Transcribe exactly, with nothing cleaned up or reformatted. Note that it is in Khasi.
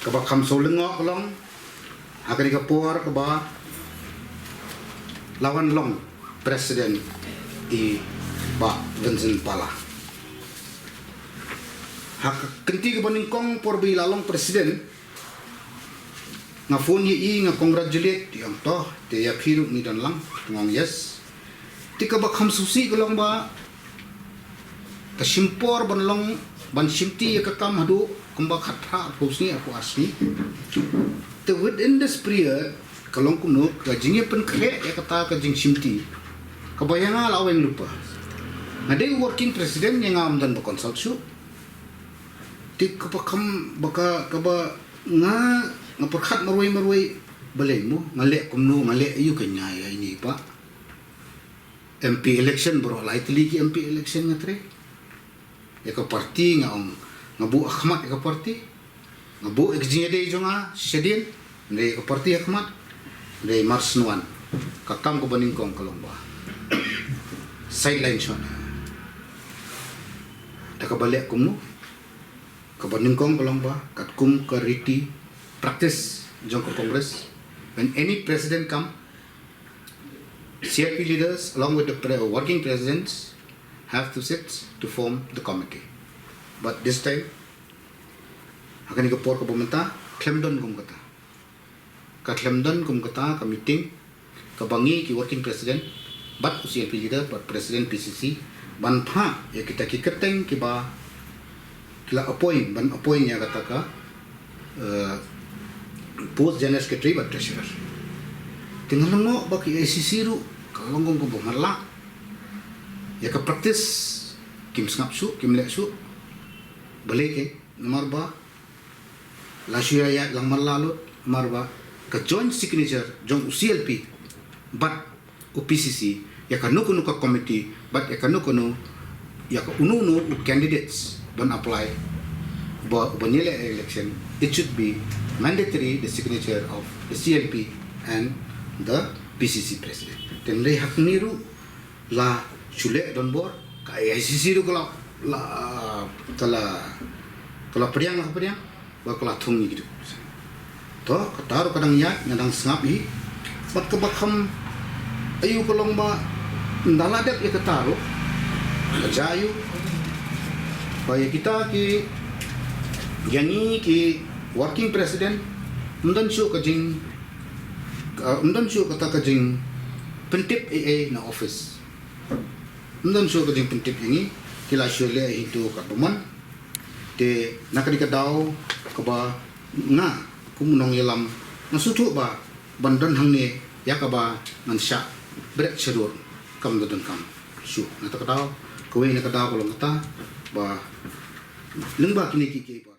Kaba kham sngewlyngngoh ka long ha kane ka por kaba la wan long president i Bah Vincent Pala. Ha ka kynti kaba nyngkong por ba i la long president, nga phone ïa i, nga congratulate i, ong to te ïa phi ruh ngi don lang, nga ong yes. Te kaba kham sngewsih ka long ba ka shim por ban long ban shimti ïa ka kam haduh kumba khatphra arphew sngi, arphew ar sngi. Te within this period ka long kumno ka jingïapynkhreh ïa kata ka jingshimti, kaba ïa nga la weng lypa. Nga dei working president, ïa nga ym don ba consult shuh. Te kaba kham ba ka, kaba nga, nga pyrkhat marwei marwei, balei mo, nga leh kumno, nga leh aïu, ka ïa ïa ine i Bah. M P election baroh, lai tylli ki M P election nga trei. Ïa ka party nga ong, nga buh ha khmat ïa ka party. Nga buh ïa ka jingïadei jong nga shadien, hynrei ïa ka party ha khmat. Hynrei mar shen wan, ka kam kaba nyngkong ka long ba sideline shwa. Da kaba leh kumno? Kaba nyngkong ka long ba katkum ka riti practice jong ka Congress, when any president come, C L P leaders along with the pre-, working presidents have to sit to form the committee. But this time, ha kane ka por kaba mynta, khlem don kum kata. Ka khlem don kum kata ka meeting kaba ngi ki working president, bad u C L P leader, bad president P C C, ban phah ïa kita ki kyrteng kiba ki la appoint, ban appoint ïa kata ka, eh, post general secretary bad treasurer. Te nga lyngngoh ba ki A I C C ruh ka long kum kaba marla. Ïa ka practice kim sngap shuh, kim leh shuh. Balei ke, namar ba la shu ïa ïaid lang marla lut, namar ba ka joint signature jong u C L P bad u P C C ïa kano kano ka committee, bad ïa kano kano, ïa ka uno uno u candidates ban apply, ba, ban ïaleh election, it should be mandatory the signature of the C L P and the P C C president. Te hynrei ha kane ruh la shu leh donbor, ka A I C C ruh ka la, la, ka la, ka la pdiang, la ka pdiang, ba ka la thung ïa ki. To, kata ruh ka dang ïaid, nga dang sngap hi. Bad kaba kham aïu ka long ba ynda la dep ïa kata ruh, ka jia aïu, ba ïa kita ki, ïa ngi ki working president, ym don shuh ka jing, ka, ym don shuh kata ka jingpyntip ei ei na office. Ym don shuh ka jingpyntip ïa ngi, ki la shu leh hi to katba mon. Te na kane ka daw kaba nga kum u nongïalam nga sngewthuh ba ban don hangne ïa kaba ngan shah bret shadur kam da donkam shuh. Na kata ka daw, kawei na ka daw ka long kata ba lyngba kine kiei kiei ba